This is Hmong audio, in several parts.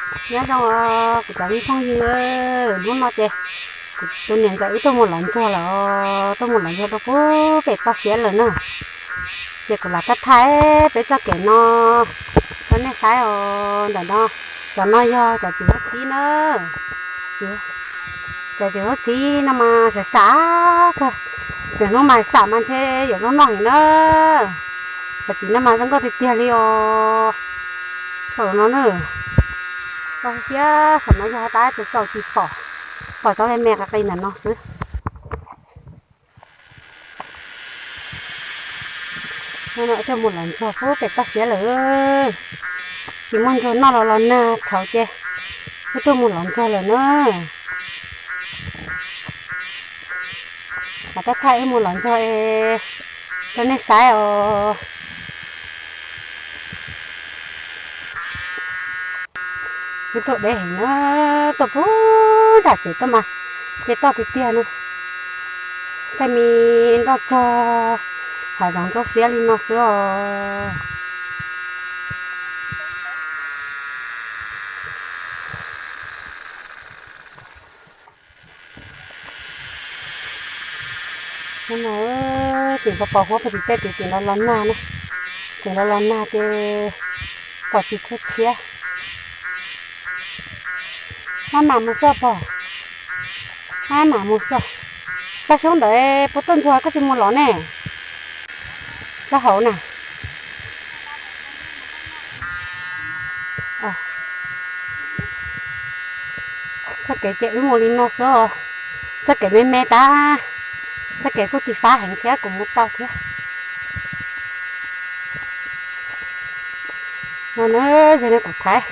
Nyob zoo os kuv cov me phooj ywg, hnub no ces kuv tus niam ntxawm wb tuaj mus lov ntsuag lawm os, tuaj mus lov ntsuag rau pem toj siab lawm na. Ces kuv lam thaij thaij peb txoj kev no rau nej saib os. Ntawm no, cov no yog cov txiv huab txhib na. Cov txiv huab txhib no mas sam sam kawg, lwm hnub mas sam mas ntshe yuav zoo noj heev na. Cov txiv no mas zoo nkauj tiag tiag li os. Thaum no na, txoj siab saum no yog tab tus txaus tsis pom, pom txoj me me qis qis ntawm no xwb. Wb tuaj mus lov ntsuag pem toj siab lawm, tsis muaj ntsuag noj los los nag tshauv ces wb tuaj mus lov ntsuag lawm na. Lam thaij thaij wb mus lov ntsuag rau nej saib os. Wb tuaj deb heev na, tuaj puag nram tsev tuaj mas, ces toj tiag tiag no, tej me nroj tsog, hav zoov ntsuab xiab li no xwb os. Hnub no tseem pos pos huab pes tim tej tim tim los los nag na, tim los los nag ces pom tsis tshua tshiab. Maj mam mus xwb pog, maj mam mus xwb. Toj xyoob ntawd puas tuaj ntsuag koj tsis mus lov ne? Rau hauv na. Txoj kev ces wb mus li no xwb, txoj kev me me tag, txoj kev kuj tsis fab heev thiab kuv mus tau thiab. No na, yog li kuv thaiv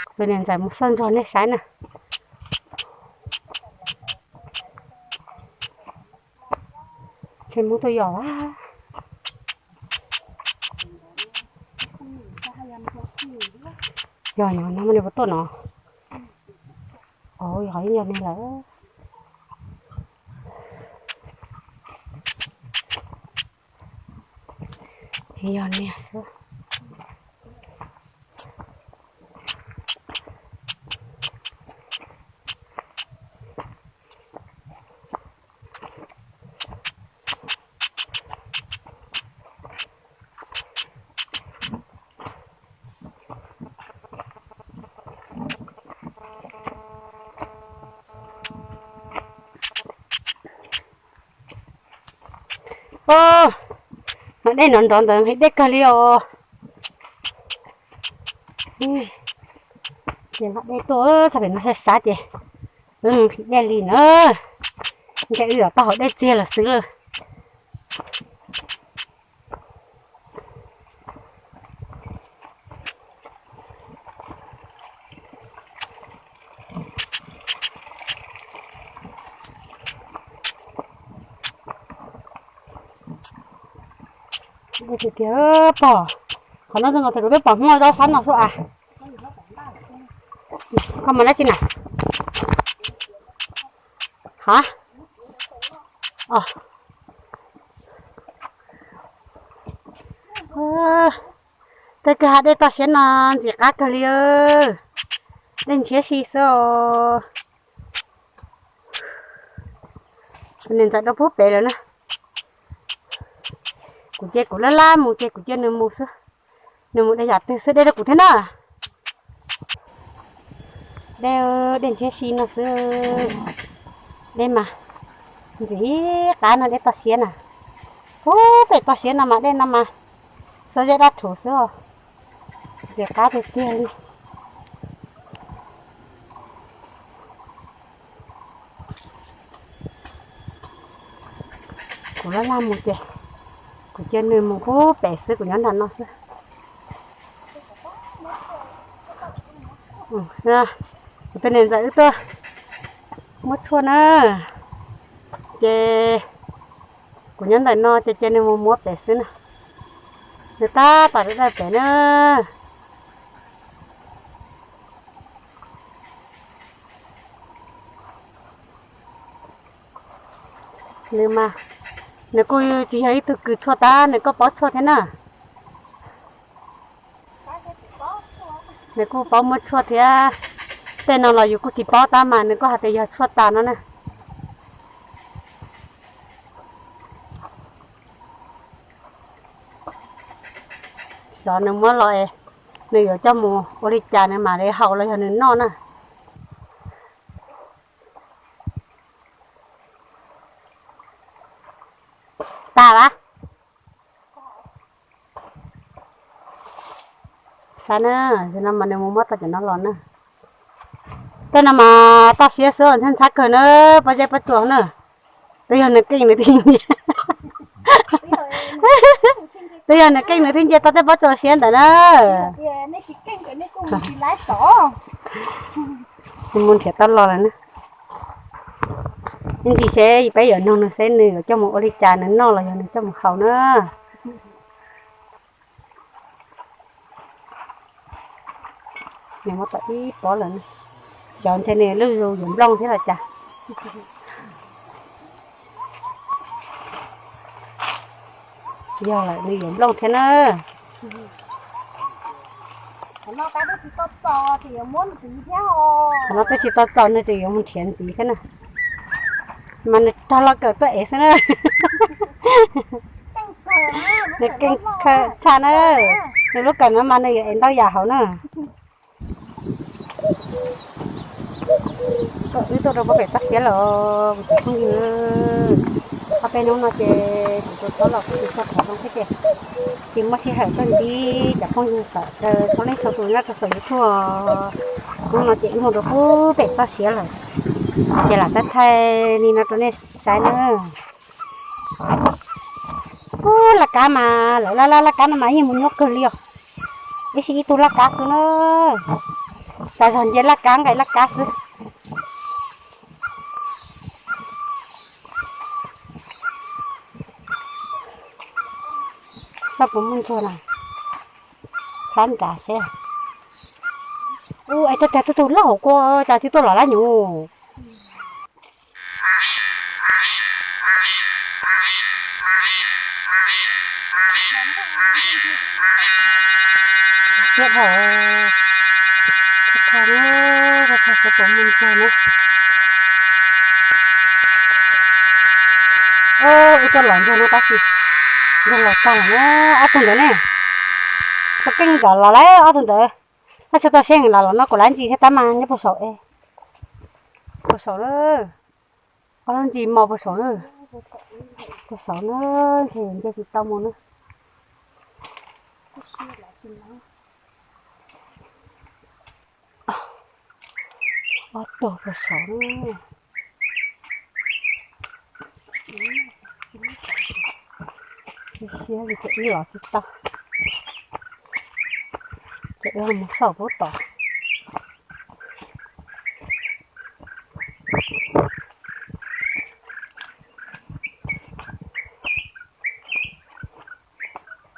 kuv tus niam ntxawm mus xauj ntsuag nej saib na. Ntshe Hmoob tuaj yos a. Yog no mas nws puas tuaj no? Yog, yeej yog nws lawm. Yog nws xwb. Os, no dej nrov nrov ntawd nqhis dej kawg li os. Ces nqa dej tuaj txog pem no sab sab ces wb nqhis dej li na. Ntshe wb yuav tau hauv dej txiag los xwb lawm. Tiag tiag pog, qhov no twb nkaus tias kuv twb pom Hmoob zaub sab no xwb as. Koj mus dab tsi na? Ha? Tej kwj ha dej toj siab no ntxim qab kawg li. Dej ntshiab si xwb os. Niam ntxawm rau pub pem lawm na. Kuv ces kuv laj laj mus ces kuv cia nws mus xwb. Nws mus de yam twg xwb, dej rau kuv thiab na. Dej, dej ntshiab si no xwb. Dej mas ntxim qab no, dej toj siab na. Pub pem toj siab no mas dej no mas xuab zeb dab rhuv xwb os. Ntxim qab tiag tiag li. Kuv laj laj mus ces kuv cia nws mus pub pem xwb, kuv nyob nram no xwb. Kuv tus niam ntxawm wb tuaj muab tshuaj na, ces kuv nyob ntawm no ces cia nws mus muab pem xwb na. Nws tab tom dawj pem na. Nws mas, nws kuj tsis yog ib tug kws tshuaj tab, nws kuj paub tshuaj thiab na. Nws kuj paub muab tshuaj thiab, tej no los yus kuj tsis paub tab mas nws kuj hais tias yog tshuaj tas no na. Xyov nws muab los es nws yuav coj mus ua li cas, nws mam li haus los yog nws noj na. Tas lawm. Saib na, no mas nws mus muab tau cov no los na. Tej no mas toj siab xwb, ntxhab ntxhab kawg na, pob zeb pob tsuas na. Twb yog nws keej nws thiaj, twb yog nws keej nws thiaj nce tau tej pob tsuas siab ntawd na. Nws mus nrhiav tau los lawm na. Ib ntsis seb peb yuav nug nws seb nws yuav coj mus ua li cas, nws noj los yog nws coj mus haus na. Nws muab tau ib pob lawm, xyov ntshe nws lub zog yuav nplooj thiab los cas. Yog lawm nws yuav nplooj thiab na. Qhov no twb tsis tau txaus nws tseem yuav mus nrhiav ntxiv thiab na. Mas nws rog loj kawm tuaj ev xwb na. Nws keej kawm tshaj na. Nws lub kawm no mas nws yuav ev ntau yam hauv na. Wb tuaj rau pem toj siab lawm kuv cov phooj ywg. Ob peb hnub no ces kuv tus thaub los kuj tsis tau qhov zoo thiab ces tsis muaj sij hawm tuaj ntsib cov phooj ywg txhua leej txhua tus nyob rau saum YouTube. Hnub no ces wb mus rau pem toj siab lawm, ces lam thaij li no rau nej saib na. Ub, laj kab mas lawv laj laj laj kab no mas yeej mus nyuaj kawg li os. Ib sij ib tug laj kab xwb na. Tas zog nce laj kab nqaim laj kab xwb. Xyov puas muaj ntsuag na, thab nrad seb. Ub, es tuaj tag tuaj tug loj hauv kua cas tsis tuaj los lab nyuv. Siab dhau, thaj na, thaj xyov puas muaj ntsuag na. Wb tuaj los ntsuag no tab sis ntsuag laus tag lawm na, ob tug ntawd ne. Puas keej nram los lawm ob tug ntawd. Tab sis tau siab heev los los no kuv lab ntsis thiab tab mas nyob puag saum es. Puag saum na, ob lub ntsis mos puag saum na. Puag saum na, ntshe nce tsis tau mus na. Ob tug puag saum na. Siab li ces wb los tsis tau, ces wb mus saum pub tod.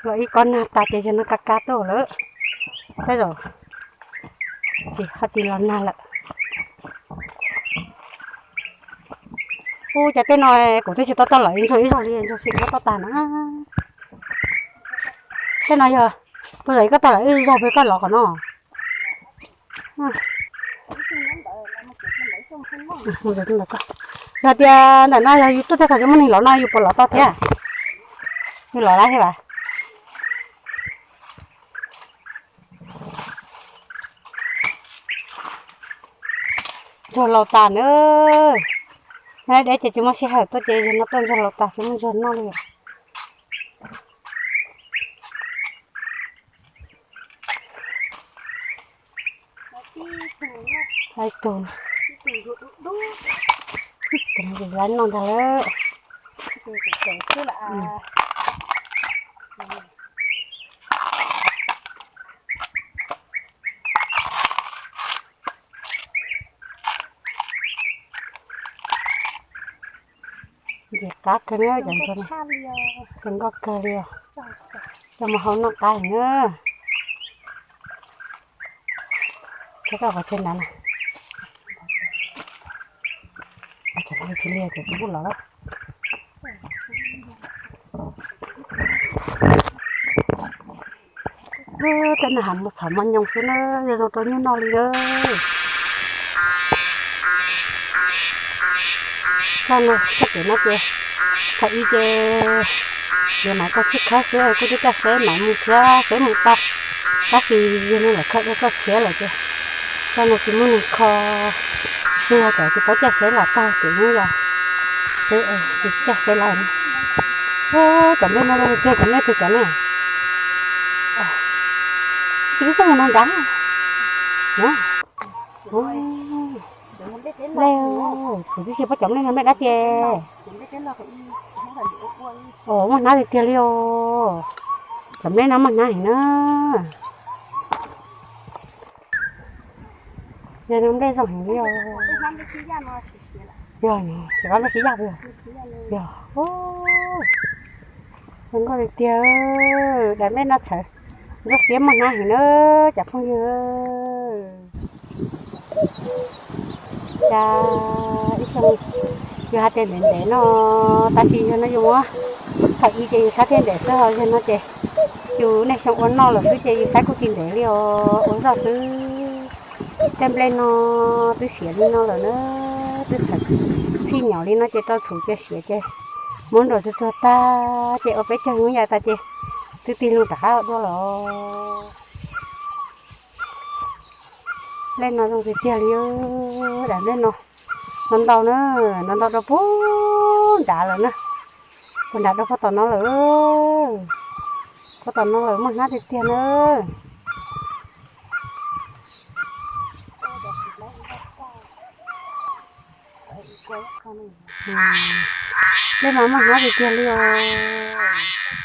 Los ib kob nag tas ces yog no ka ka tuaj lawm. Tej zaum ces ho tsis los nag lawm. Ub, cas tej no kuv twb tsis tau toj lawm ib ntsuag ib zaug li, ntsuag sim muab toj tag na. Tej no yog, puas yog ib kob toj lawm ib zaug peb koj los qhov no. Yog tias ntawm no yog yus tuaj txog thaum tsis muaj neeg los no yus puas los tau thiab? Yus los lawm thiab as. Ntsuag laus tas na. Nyob deb ces tsis muaj sij hawm tuaj ces no tuaj ntsuag laus tas tsis muaj ntsuag noj li. Hais tus, tus no ces lawv noj ntag lawm. Ntxim qab kawg na, cov ntsuag no kawg nkauj kawg li os. Coj mus hau noj qab heev na. Thiab koj qhov chaw ntawd na. Cov no tsis liag ces kuv kuj los lawm. Peb no has mus txhom mos nyoos xwb na, yog zoo rau nyuj noj li na. Txoj no, txoj kev no ces thaum ub ces yog mam koj txhij khawb xwb, kuj twb coj seb mam mus khiav seb mus tau, tab sis yog no lawm khaws dua koj khiav lawm ces txoj no tsis muaj neeg kho, tsuas yog cov tsis paub coj seb los tag ces yeej yog, tsis coj seb lawm. Cov nplej no zoo tiag, cov nplej twg cov ne? Tsis ib tug mus no nrad no. Nplej, kuv twb tsis paub cov nplej no nplej dab tsi. Muaj hnab tiag tiag li os. Cov nplej no muaj hnab heev na. Yog no nplej zoo heev li os. Yog, tsis paub nplej xib yaj puas yog? Yog. Zoo nkauj li tiag, daim nplej no txhawv ntsuab xiab muaj hnab heev na cov phooj ywg. Cas ib xyoo yus hais tias ntev ntev no, tab sis yog no yus muab thaum ub ces yus saib thiaj ntev xwb, ho yog no ces yus niaj xyoo ua noj lawm xwb ces yus saib kuj tsis ntev li os, ua zoj xwb. Tej nplej no twb siav li no lawm na, twb txhawv txhij nyom li no ces rau txhuv cia siav ces muab nruam tsuag tsuag tag ces ua peb caug hnub yav tas ces twb tig loo rov qab ua dua lawm. Nplej no zoo tiag tiag li, daim nplej no, no ntau na, no ntau rau puag nrad lawm na, puag nrad rau puag tom no lawm, puag tom no lawm muaj hnab tiag tiag na. Nplej mas muaj hnab tiag tiag li os.